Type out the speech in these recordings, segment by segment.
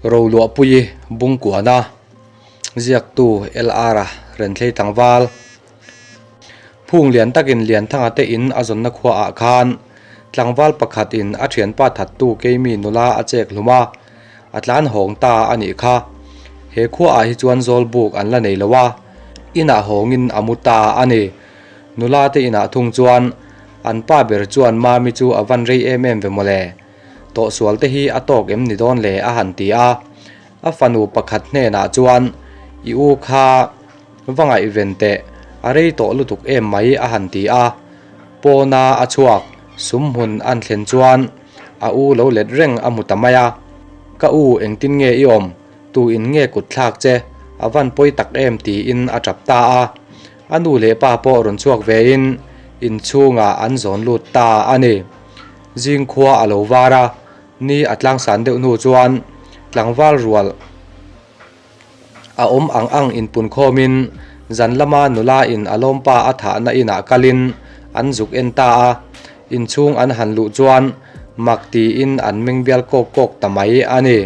Roluahpuii Bungkuana ziaktu LR-a Renthlei tlangval phung lian takin Lianthanga te in a zawnna khuaah khan tlangval pakhatin a thianpa thattu keimi nula a chek hlum a, a tlan hawng ta a nih kha. He khuaah hi chuan Zawlbuk an la nei lo a, inah hawngin a mu ta a ni. Nula te inah thung chuan an pa ber chuan Mami chu a van rei em em ve mawle. Tawhsual te hi a tawk em ni dawn le a han ti a. A fanu pakhat hnenah chuan I u kha va ngaihven teh, a rei tawh lutuk em mai a han ti a. Pawna a chhuak sum hmun an thlen chuan a u lo let reng a hmu ta mai a. Ka u engtin nge i awm? Tu in nge kut thlak che? A van pawi tak em tiin a tap ta a. A nu leh pa pawh rawn chhuak vein inchhungah an zawn lut ta a ni. Zingkhua a lo var a, ni a tlangsan deuh hnu chuan tlangval rual a awm ang ang inpun khawmin zan lama nula in a lawmpa a thahna inah kalin an zuk en ta a, inchhung an han luh chuan mak tiin an meng bial kawk kawk ta mai a ni.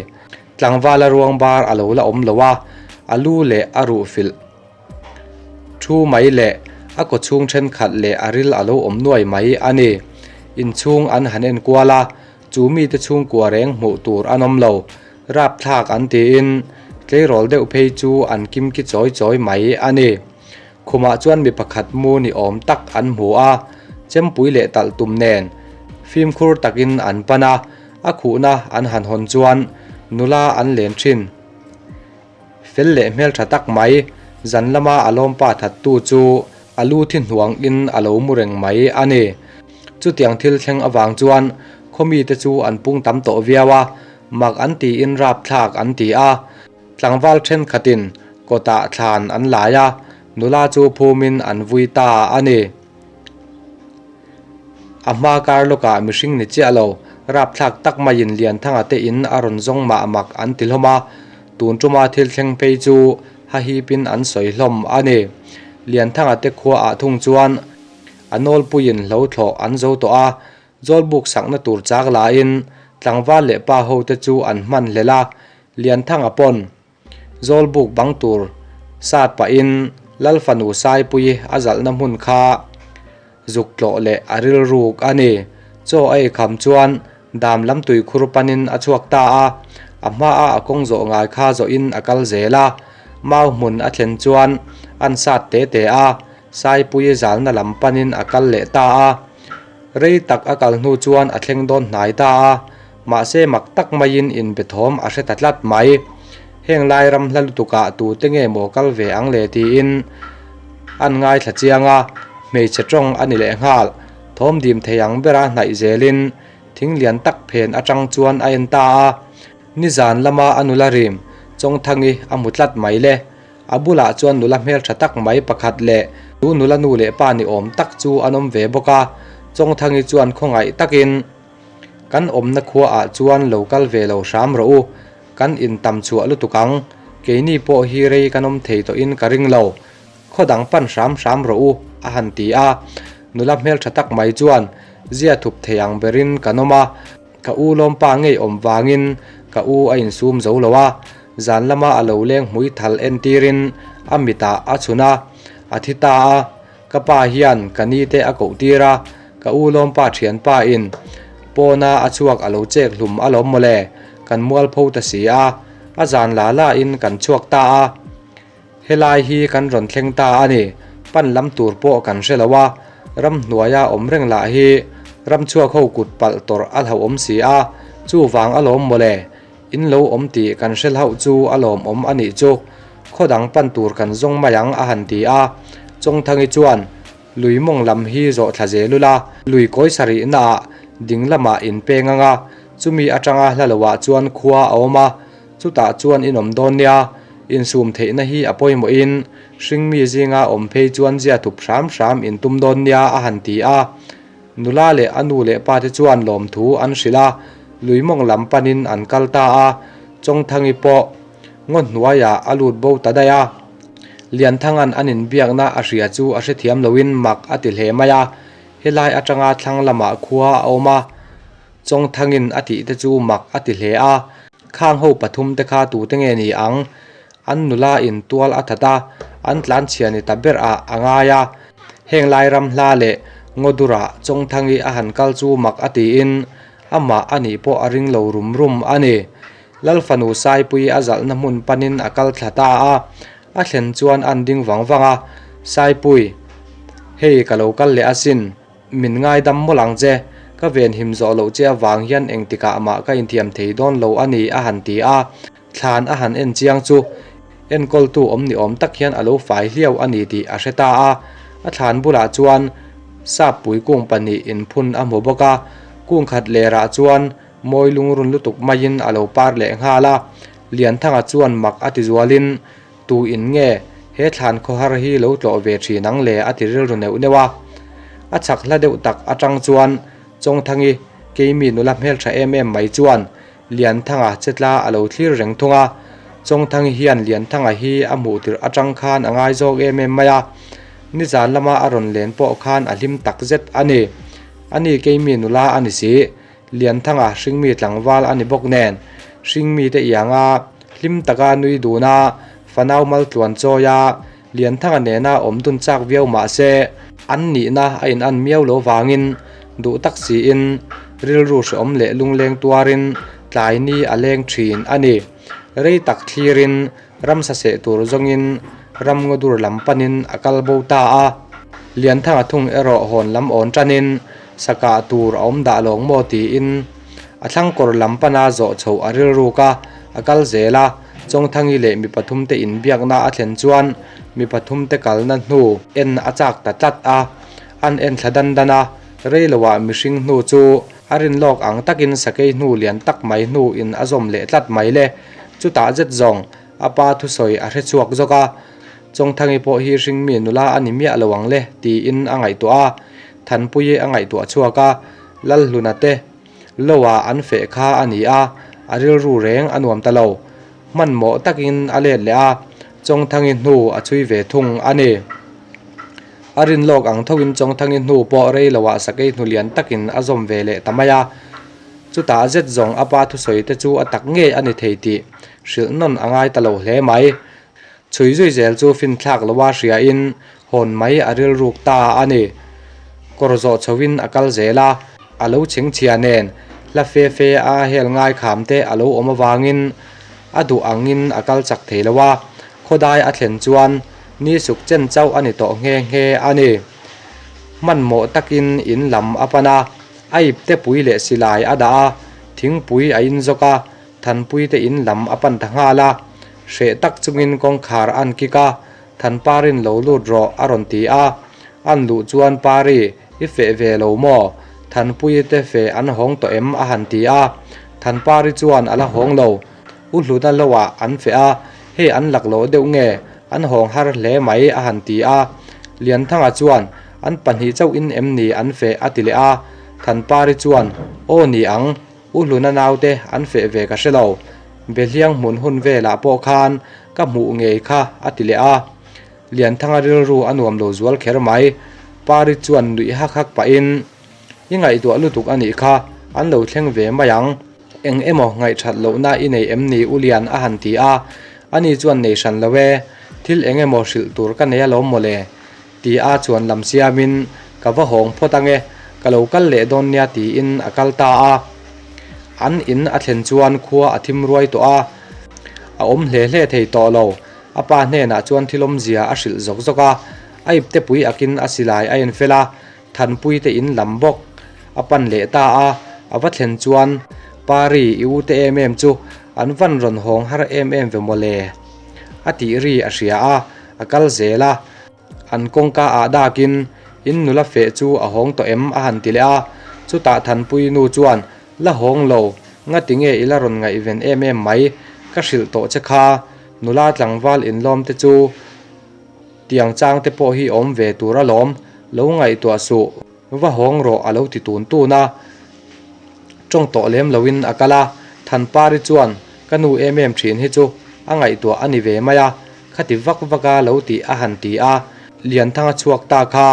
Tlangvala ruang bar a lo la awm lo a, a lu leh a ruh filh Thu mai leh a kawchhung thenkhat leh a ril a lo awm nuai mai a ni. Inchhung an han en kual a, chu mite chhungkua reng hmuh tur an awm lo. Rapthlak an tiin tleirawl deuh phei chu an kim ki chawi chawi mai a ni. Khumah chuan mi pakhat mu ni awm tak an hmu a, chempui leh talh tum nen fimkhur takin an pan a, a khuhna an han hawn chuan nula an len thin. Fel leh hmeltha tak mai, zan lama a lawmpa thattu chu a lu thi hnuang in a lo mu reng mai a ni. Chutiang thil thleng avang chuan khaw mite chu an pung tam tawh viau a, mak an tiin rapthlak an ti a. Tlangval thenkhatin kawtah thlan an lai a, nula chu phumin an vui ta a ni. A hma kar lawkah mihring ni chiah lo, rapthlak tak maiin Lianthanga te in a rawn zawng mah mak an ti hlawm a, tun tuma thil thleng phei chu hahipin an sawi hlawm a ni. Lianthanga te khuaah thung chuan a nawlpuiin hlo thlawh an zo tawh a, Zawlbuk sakna tur chak lain tlangval leh pa ho te chu an hman hlel a, Lianthanga pawn Zawlbuk bang tur sat pahin Lalfanu Saipui a zalhna hmun kha zuk tlawh leh a rilruk a ni. Chaw a eikham chuan dam lam tuikhur panin a chhuak ta a, a hmaa a kawng zawh ngai kha zawhin a kal zel a. Mau hmun a thlen chuan an sat te te a, Saipui zalna lam panin a kal leh ta a. Rei tak a kal hnu chuan a thleng dawn hnai ta a. Mahse mak tak maiin inbe thawm a hre ta tlat mai. Heng lai ram hla lutukah tute nge maw kal ve ang le tiin an ngaithla chiang a, hmeichhe tawng a ni leh nghal. Thawm dim thei ang bera hnaih zelin thing lian tak phen atang chuan a en ta a. Nizan lama a nula rim Chawngthangi a hmu tlat mai le. A bulah chuan nula hmeltha tak mai pakhat leh chu nula nu leh pa ni awm tak chu an awm ve bawk a. Chawngthangi chuan khawngaih takin. Kan awmna khuaah chuan lo kal ve lo hram rawh u, kan intam chhuah lutuk ang, keini pawh hi rei kan awm thei tawhin ka ring lo, khaw dang pan hram hram rawh u, a han ti a. Nula hmeltha tak mai chuan zia thup thei ang berin kan awm a, ka u lawmpa ngei awm vangin ka u a insum zo lo a, zan lama a lo leng hmui thal entirin a mitah a chhun a, a thi ta a. Ka pa hian ka ni te a koh tir a, ka u lawmpa thianpa in pawna a chhuak a lo chek hlum alawm mawle, kan mualpho ta si a, a zan la la in kan chhuak ta a, helai hi kan rawn thleng ta a ni, pan lam tur pawh kan hre lo a, ramhnuaia awm reng lah hi ramchhuak ho kut palh tawrh a hlauhawm si a, chuvang alawm mawle, in lo awm tih kan hre hlauh chu a lawmawm a nih chu. Khaw dang pan tur kan zawng mai ang a han ti a, Chawngthangi chuan lui mawng lam hi zawh thla zel ula, lui kawi sarihna ah ding lamah in peng ang a, chumi atanga hla lo ah chuan khua a awm a, chutah chuan in awm dawn nia, insum theihna hi a pawimawh in hringmi zinga awm phei chuan zia thup hram hram in tum dawn nia a han ti a. Nula leh a nu leh pa te chuan lawmthu an hrilh a, lui mawng lam panin an kal ta a, Chawngthangi pawh Ngaw hnuaiah a lut bo ta daih a, Lianthanga'n an inbiakna a hria chu a hrethiam loin mak a ti hle mai a, helai atanga thlang lamah khua a awm a, Chawngthangin a tih te chu mak a ti hle a. Khang ho pathumte kha tute nge ni ang? An nula in tual a that a, an tlanchhia ni ta ber ah a ngai a. Heng lai ram hla leh Ngawdura Chawngthangi a han kal chu mak a tiin amah a nih pawh a ring lo rum rum a ni. Lalfanu Saipui a zalhna hmun panin a kal thla ta a, a thlen chuan an ding vang vang a, Saipui, hei ka lo kal leh asin, min ngaidam mawlh ang che, ka venhim zawh loh che avang hian engtikah mah ka inthiam thei dawn lo a ni a han ti a, thlan a han en chiang chu enkawltu awm ni awm tak hian a lo fai hliau a ni tih a hre ta a, a thlan bulah chuan Sappui kung pahnih inphun a hmu bawk a, kung khat lerah chuan Mawi lungrun lutuk maiin a lo par leh nghal a, Lianthanga chuan mak a ti zualin, Tu in nge he thlan khawhar hi lo tlawh ve thin ang le a ti rilru neuh neuh a. A chhak hla deuh tak atang chuan Chawngthangi, keimi nula hmeltha em em mai chuan Lianthanga chetla a lo thlir reng thung a. Chawngthangi hian Lianthanga hi a hmuh tirh atang khan a ngai zawk em em mai a, nizan lama a rawn len pawh khan a hlim takzet a ni. Ani keimi nula a ni si. Lianthanga hringmi tlangval a ni bawk nen, hringmite ianga hlim taka nui dun a, fanau maltluan chawi a, Lianthanga nena awm dun chak viau mah se, an nihna a inan miau lo vangin duh tak siin rilru hrehawm leh lungleng tuarin tlai ni a leng thin a ni. Rei tak thlirin ramsa seh tur zawngin ramngaw dur lam panin a kal bo ta a. Lianthanga thung erawh hawn lam awn tanin Sakah tur a awm dah lawng maw tiin a thlangkawr lam pana zawh chhoh a rilruk a, a kal zel a, Chawngthangi leh mi pathumte inbiakna a thlen chuan mi pathumte kalna hnu en a chak ta tlat a, an en thla dan dan a, reiloah mihring hnu chu a rin lawk ang takin sakei hnu lian tak mai hnu in a zawm leh tlat mai le, chutah zet zawng a pa thusawi a hre chhuak zawk a, Chawngthangi pawh hi hringmi nula a ni miah lo ang le tiin a ngaihtuah a. Thanpuii a ngaihtuah chhuak a, Lalhluna te Loa an feh kha a ni a, a rilru reng a nuam ta lo. Hmanhmawh takin a let leh a, Chawngthangi hnu a chhui ve thung a ni. A rin lawk ang thoin Chawngthangi hnu pawh rei loah sakei hnu lian takin a zawm ve leh ta mai a. Chutah zet zawng a pa thusawi te chu a tak ngei a ni thei tih hrilh nawn a ngai ta lo hle mai. Chhui zui zel chu finthlak loa hriain hawn mai a rilruk ta a ni. Kawr zawh chhoin a kal zel a, a lo chhengchhia nen hla fe fe a hel ngai kham te a lo awm avangin a duh angin a kal chak thei lo a, khawdai a thlen chuan ni suk chen chauh a ni tawh nghe nghe a ni. Hmanhmawh takin in lam a pan a, a ipte pui leh silai a dah a, thingpui a in zawk a, Thanpuite in lam a pan ta nghal a, hreh tak chungin kawngkhar an kik a, Thanparin lo lut rawh a rawn ti a, an luh chuan Pari i feh ve lo maw? Thanpuite feh an hawng tawh em? a han ti a, Thanpari chuan a la hawng lo, U Hluna loah an feh a, hei an laklawh deuh nge, an hawng har hle mai a han ti a, Lianthanga chuan an pahnih chauhin em ni an feh a ti leh a, Thanpari chuan aw ni ang, U Hluna naute an feh ve ka hre lo, Behliang hmun hun velah pawh khan ka hmuh ngei kha a ti leh a. Lianthanga rilru a nuam lo zual kher mai. Pari chuan nuih hak hak pahin, I ngaihtuah lutuk a nih kha, an lo thleng ve mai ang. Eng emaw ngaihthat lohna i nei em ni U Lian a han ti a. Ani chuan nei hran lo e, thil eng emaw hrilh tur ka nei alawm mawle. Ti a chuan lam siamin, Ka va hawng phawt ange, ka lo kal leh dawn nia tiin a kal ta a. An in a thlen chuan khua a thim ruai tawh a, a awm hle hle thei tawh lo. A pa hnenah chuan thil awmzia a hrilh zawk zawk a, a iptepui akin a silai a infel a, Thanpuite in lam bawk a pan leh ta a. A va thlen chuan, Pari, i ute em em chu an van rawn hawng har em em ve mawle a tih ri a hria a, a kal zel a. An kawngka ah dakin in nula feh chu a hawng tawh em a han ti leh a, chutah Thanpui nu chuan la hawng lo, ngati nge i la rawn ngaihven em em mai, ka hrilh tawh che kha, nula tlangval inlawm te chu tiang chang te pawh hi awm ve tur alawm, lo ngaihtuah suh, va hawng rawh a lo ti tun tun a. Tawng tawh lem loin a kal a, Thanpari chuan ka nu em em thin hi chu a ngaihtuah a ni ve mai a, Khati vak vak a lo tih a han ti a, Lianthanga chhuak ta kha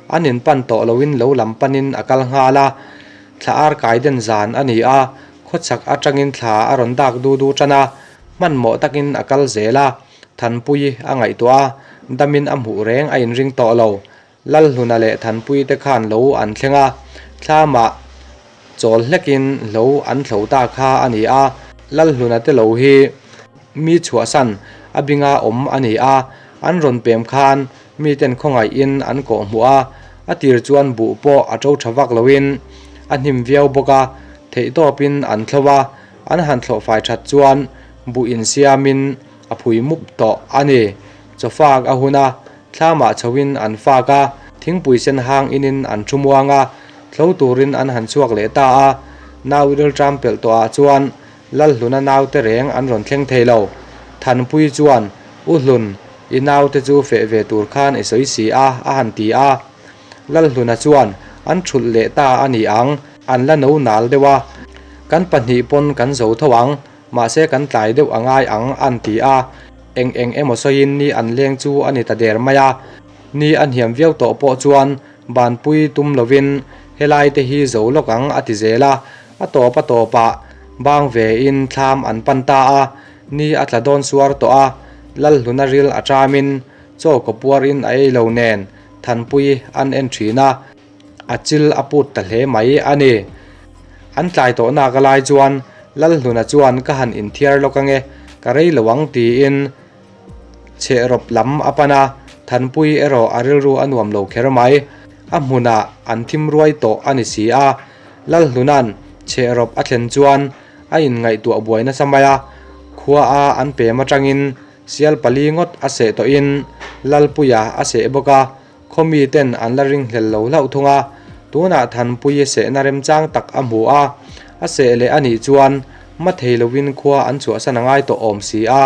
an in pan tawh loin lo lam panin a kal nghal a, thla ar kai den zan a ni a, Khawchhak atangin thla a rawn dak du du tan a, hmanhmawh takin a kal zel a, Thanpuii a ngaihtuah a, damin a hmuh reng a inring tawh lo. Lalhluna leh Thanpuii te khan lo an thleng a, thlamah chawl hlekin hlo an thlo ta kha a ni a. Lalhluna te lo hi mi chhuahsan a binga awm a ni a, an rawn pem khan miten khawngaihin an kawh hmuh a, a tir chuan buh pawh a to tha vak loin a hnim viau bawk a, theihtawpin an thlo a, an han thlawh fai that chuan buh insiamin a phui mup tawh a ni. Chawfak a hun a, thlamah chhoin an fak a, thingpui sen hang inin an thu muang a, thlo turin an han chhuak leh ta a. Nau rilṭam pelh tawhah chuan Lalhluna naute reng an rawn thleng thei lo. Thanpui chuan, U Hlun, i naute chu feh ve tur khan i sawi si a, a han ti a. Lalhluna chuan, An thulh leh ta a ni ang, an la no nal deuh a, kan pahnih pawn kan zo tho ang, Mahse kan tlai deuh a ngai ang an ti a, eng eng emaw sawiin ni an leng chu a ni ta der mai a. Ni a hniam viau tawh pawh chuan banpui tum lovin helai te hi zo lawk ang a ti zel a, a tawp a tawpah bang vein thlam an pan ta a, ni a tla dawn suar tawh a, Lalhluna ril a ṭamin chaw kaw puarin a ei lo nen Thanpui an en ṭhin a. A chil a put ta hle mai a ni. An tlai tawh nak a lai chuan Lalhluna chuan ka han inthiar lawk ange, ka rei lo ang tiin chhehrawp lam a pan a, Thanpui erawh a rilru a nuam lo kher mai. A hmunah an thim ruai tawh a ni si a. Lalhluna'n chhehrawp a thlen chuan a inngaihtuah buai nasa mai a, khua a an pem atangin sial pali ngawt a seh tawhin Lalpuia a seh bawk a, Khaw miten an la ringhlel lo hlauh thung a, tunah Thanpuii sehna remchang tak a hmu a, a seh leh a nih chuan ma thei lovin khua an chhuahsan a ngai tawh awm si a,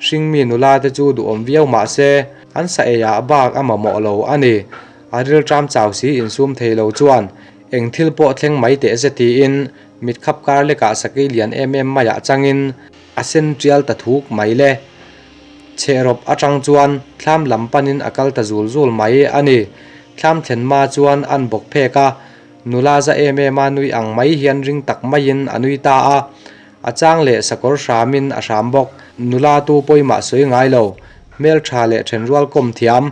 hringmi nula te chu duhawm viau mah se an sa eiah bak a mamawh lo a ni. A rilṭam chau si insum thei lo chuan eng thil pawh thleng mai teh se tiin mit khap kar lekah sakei lian em em maiah changin a sen ṭial ta thuk mai le. Chhehrawp atang chuan thlam lam panin a kal ta zul zul mai a ni. Thlam thlen hma chuan an bawk phek a, nula za em em a nui ang mai hian ring tak maiin a nui ta a. A chang leh sakawr hramin a hram bawk. Nula tu pawimah sawi ngai lo, hmeltha leh thenrual kawm thiam,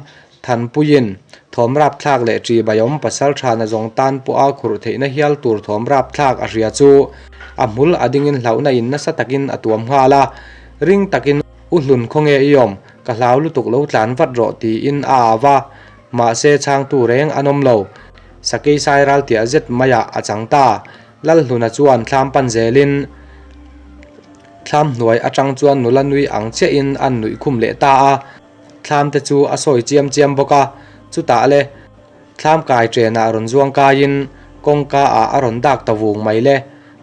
Thanpuiin thawm rapthlak leh ṭi baiawm pasal tha na zawng tan pawha khurh theihna hial tur thawm rapthlak a hria chu a hmul a dingin hlauhna in nasa takin a tuam nghal a. Ring takin U Hlun khawnge i awm, ka hlau lutuk lo tlan vat rawh tiin a au a, mahse chhangtu reng an awm lo. Sakei sai ral tiah zet maiah a chang ta. Lalhluna chuan thlam pan zelin thlam hnuai atang chuan nula nui ang chiahin an nuih khum leh ta a. Thlam te chu a sawi chiam chiam bawk a, chutah le thlam kai ṭenah rawn zuang kaiin kawngka ah a rawn dak ta vung mai le.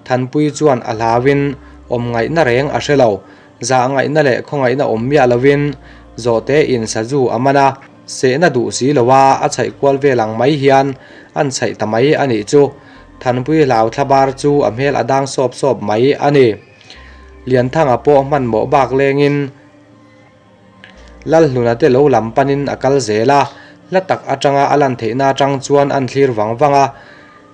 Thanpui chuan a hlauin awm ngaihna reng a hre lo, zah ngaihna leh khawngaihna awm miah lovin zawhte in sazu a man a, sehna duh si lo a a chhaih kual vel ang mai hian an chhaih ta mai a nih chu. Thanpui hlau thlabar chu a hmel a dang sawp sawp mai a ni. Lianthanga pawh hmanhmawh bak lengin. Lalhluna te lo lam panin a kal zel a, hla tak atanga a lan theihna atang chuan an thlir vang vang a,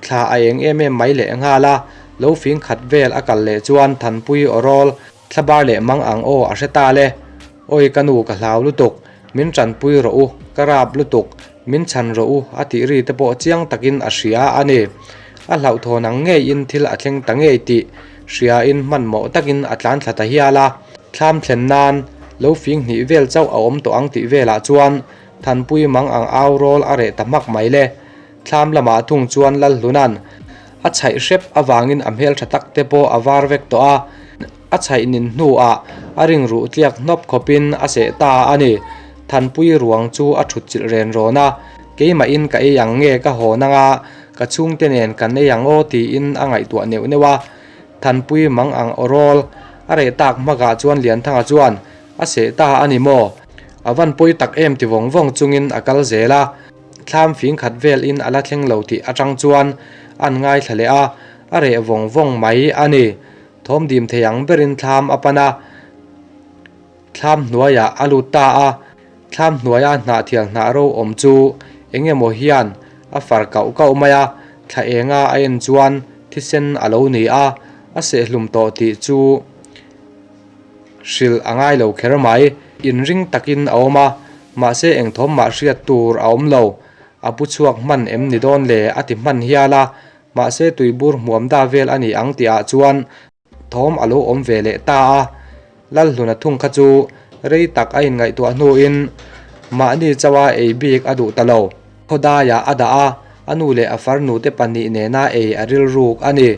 thla a eng em em mai leh nghal a, lo fing khat vel a kal leh chuan Thanpui aw rawl thlabar leh mang ang aw a hre ta le, Awi ka nu ka hlau lutuk, min tanpui rawh u, ka rap lutuk, min chhan rawh u a tih ri te pawh chiang takin a hria a ni. A hlauhthawn ang ngeiin thil a thleng ta ngei tih hriain hmanhmawh takin a tlan thla ta hial a. Thlam thlen nan lo fing hnih vel chauh a awm tawh ang tih velah chuan Thanpui mang ang au rawl a reh ta hmak mai le. Thlam lamah thung chuan Lalhluna'n a chhaih hrep avangin a hmeltha tak te pawh a var vek tawh a, a chhaih nin hnuah a ring ruh tliak hnawp khawpin a seh ta a ni. Thanpui ruang chu a thut chilh ren rawn a, keimahin ka ei ang nge ka hawn anga ka chhungte nen kan ei ang aw tiin a ngaihtuah neuh neuh a. Thanpui mang ang aw rawl. A reh tak hmakah chuan Lianthanga chuan a seh ta a ni maw? A van pawi tak em ti vawng vawng chungin a kal zel a. Thlam fing khat vel in a la thleng lo tih atang chuan an ngaithla leh a, a reh vawng vawng mai a ni. Thawm dim thei ang berin thlam a pan a. Thlam hnuaiah a lut ta a, thlam hnuaia hnahthial hnah ro awm chu eng emaw hian a far kauh kauh mai a, thla enga a en chuan thisen a lo ni a, A sehhlum tawh tih chu hrilh a ngai lo kher mai. Inring takin a awm a, mahse eng thawm mah hriat tur a awm lo. A pu chhuak hman em ni dawn le a ti hman hial a, mahse tuibur hmuam da vel a ni ang tihah chuan thawm a lo awm ve leh ta a. Lalhluna thung kha chu rei tak a inngaihtuah hnuin mahni chauha ei bik a duh ta lo. Khawdaiah a dah a, a nu leh a farnute pahnih nena ei a rilruk a ni.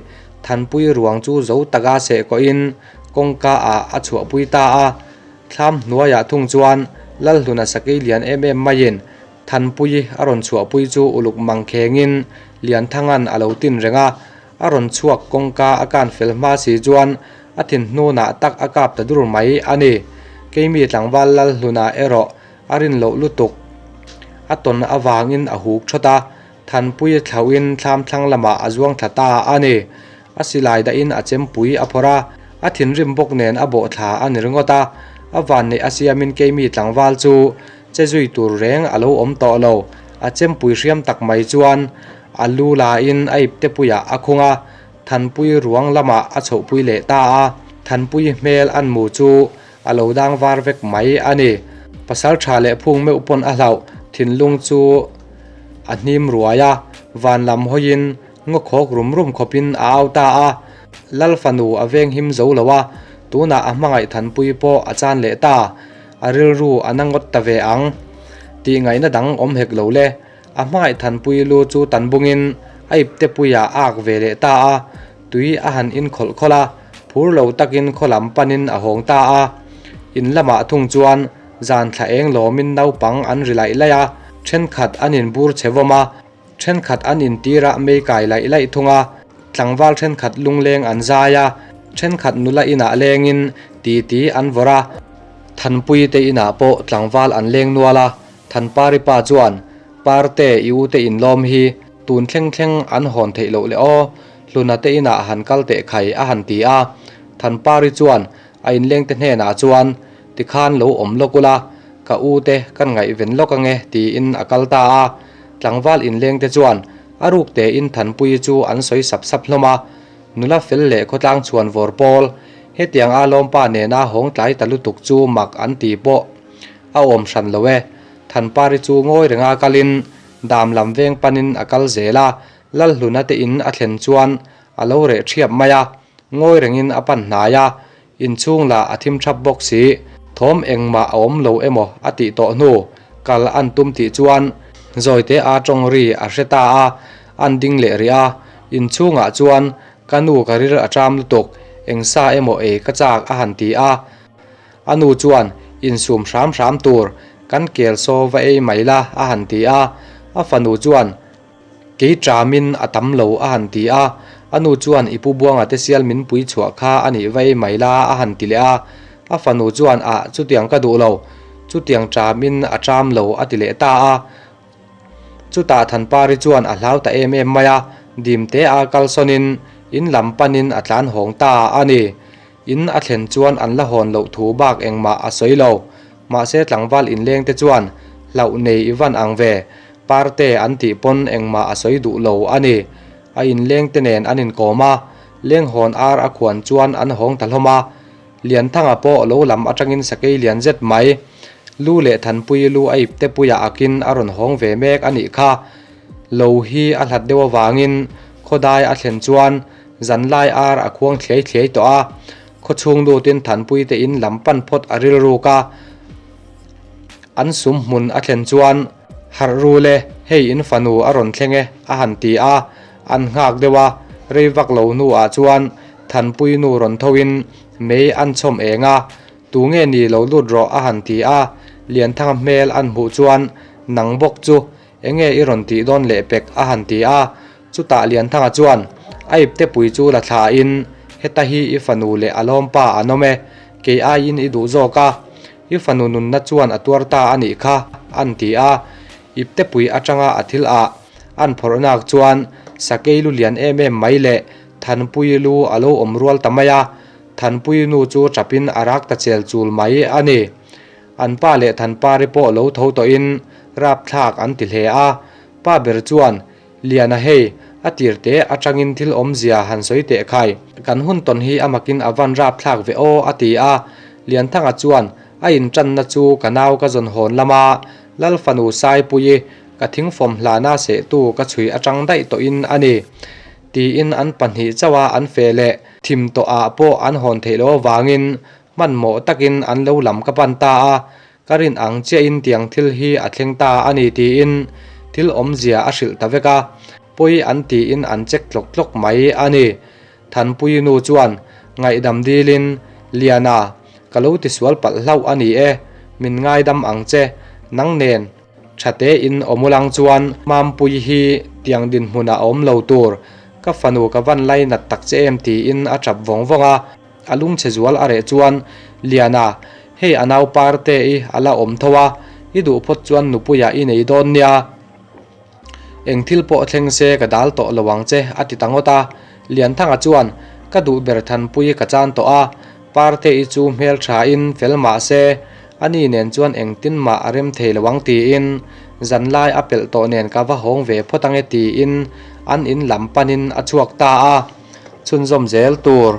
Thanpui ruang chu zo taka seh kawhin kawngka ah a chhuahpui ta a. Thlam hnuaiah thung chuan Lalhluna sakei lian em em maiin Thanpui a rawn chhuahpui chu uluk mang khengin Lianthanga'n a lo tin reng a, a rawn chhuak kawngka a kan fel hma si chuan a thin hnunah tak a kap ta dur mai a ni. Keimi tlangval Lalhluna erawh a rin loh lutuk a tawn avangin a huk thawt a, Thanpui thlauhin thlam thlang lamah a zuang thla ta a ni. A silai dahin a chempui a phawrh a, a thinrim bawk nen a bawh thla a ni ringawt a, a vanneih a siamin keimi tlangval chu che zui tur reng a lo awm tawh lo. A chempui hriam tak mai chuan a lu lain a iptepuiah a khung a, Thanpui ruang lamah a chhohpui leh ta a, Thanpui hmel an mu chu a lo dang var vek mai a ni. Pasal tha leh phung meuh pawn a hlauh thinlung chu a hnim ruai a, van lam hawiin ngaw khawk rum rum khawpin a au ta a. Lal fanu a veng him zo lo a, tunah a hmangaih thanpui pawh a chan leh ta. A rilru a na ngawt ta ve ang. Tih ngaihna dang awm hek lo le. A hmangaih thanpui lu chu tan bungin a iptepuiah a ak ve leh ta a. Tui a han in khawlh khawlh a, phur lo takin khaw lam panin a hawng ta a. In lamah thung chuan zan thla eng lawmin naupang an ri laih laih a, thenkhat an inbur che vawm a, thenkhat an intir a mei kai laih laih thung a, tlangval thenkhat lungleng an zai a, thenkhat nula inah lengin titi an vawrh a. Thanpui te inah pawh tlangval an leng nual a, Thanpari pa chuan Parte i ute inlawm hi tun thleng thleng an hawn theih loh le aw, Hluna te inah han kal teh khai a han ti a. Thanpari chuan a inlengte hnenah chuan tikhan lo awm lawk ula, ka u te kan ngaihven lawk ange tiin a kal ta a. Tlangval inlengte chuan a ruk tein Thanpuii chu an sawi sap sap hlawm a. Nula fel leh khawtlang chhuan vawr pawl hetiang a lawmpa nena hawng tlai ta lutuk chu mak an ti pawh a awm hran lo e. Thanpari chu ngawi renga kalin dam lam veng panin a kal zel a, Lalhluna te in a thlen chuan a lo reh thiap mai a, ngawi rengin a pan hnai a, inchhung lah a thim thap bawk si, thawm engmah a awm lo emaw a tih tawh hnu kal an tum tih chuan Zawite a tawng ri a hre ta a, an ding leh rih a, inchhungah chuan ka nu ka ril a ṭam lutuk, eng sa emaw ei ka chak a han ti a. A nu chuan, Insum hram hram tur, kan kel saw va ei mai la, a han ti a. A fanu chuan, Kei ṭamin a tam lo, a han ti a. A nu chuan, I pu Buanga te sial min pui chhuah kha a nih va ei mai la, a han ti leh a. A fanu chuan, Ah, chutiang ka duh lo, chutiang ṭamin a ṭam lo, a ti leh ta a. Chutah Thanpari chuan a hlau ta em em mai a, dimte a kalsawnin in lam panin a tlan hawng ta a ni. In a thlen chuan an la hawn loh thu bak engmah a sawi lo. Mahse tlangval inleng te chuan hlauh nei i van ang ve, Parte an tih pawn engmah a sawi duh lo a ni. A inleng te nen an inkawm a, lenghawn ar a khuan chuan an hawng ta hlawm a. Lianthanga pawh lo lam atangin sakei lian zet mai, lu leh Thanpui lu a ipte puiah akin a rawn hawng ve mek a nih kha. Lo hi a hlat deuh avangin khawdai a thlen chuan Zanlai ar a khuang thliai thliai tawh a, khawchhung lutin Thanpui te in lam pan phawt a rilruk a, an sum hmun a thlen chuan harh rul e, hei in fanu a rawn thleng e a han ti a, an nghak deuh a, rei vak lo hnuah chuan Thanpui nu rawn tho in mei an chhawm eng a, tunge ni lo lut rawh a han ti a, Lianthanga hmel an hmuh chuan nang bawk chu Enge i rawn tih dawn leh pek a han ti a, chutah Lianthanga chuan a iptepui chu la thla in heta hi i fanu leh a lawmpa an awm e, kei aiin i duh zawk a, i fanu nunna chuan a tuar ta a nih kha an ti a, iptepui atanga a thil ah an phawrh nak chuan sakei lu lian em em mai leh Thanpui lu a lo awm rual ta mai a, Thanpui nu chu tap in a rak ta chel chul mai a ni. An pa leh Thanpari pawh lo tho tawhin rapthlak an ti hle a. Pa ber chuan, Liana hei, A tir te atangin thil awmzia han sawi teh khai. Kan hun tawn hi a makin a van rapthlak ve aw a ti a. Lianthanga chuan a intanna chu ka nau ka zawn hawn lama Lal fanu Saipuii ka thingfawm hlana sehtu ka chhui atang daih tawhin a ni tiin an pahnih chauha an feh leh thim tawh ah pawh an hawn theih loh avangin hmanhmawh takin an lo lam ka pan ta a. Ka rin ang chiahin tiang thil hi a thleng ta a ni tiin thil awmzia a hrilh ta vek a, pawi an tiin an check tlawk tlawk mai a ni. Thanpuii nu chuan ngaihdam dilin, Liana, ka lo tisual palh hlauh a ni e, min ngaidam ang che, nang nen tha tein awmulang chuan Mampuii hi tiang dinhmunah a awm lo tur, ka fanu ka van lainat tak che em tiin a tap vawng vawng a. A lungchhe zual a reh chuan, Liana, hei a nau Parte i a la awm tho a, i duh phawt chuan nupuiah i nei dawn nia. Eng thil pawh thleng se ka dal tawh lo ang che, a ti ta ngawt a. Lianthanga chuan, Ka duh ber Thanpui ka chan tawh a, Parte i chu hmel thain fel mah se, ani nen chuan engtin mah a rem thei lo ang tiin, zanlai a pelh tawh nen ka va hawng ve phawt ange tiin an in lam panin a chhuak ta a. Chhunzawm zel tur.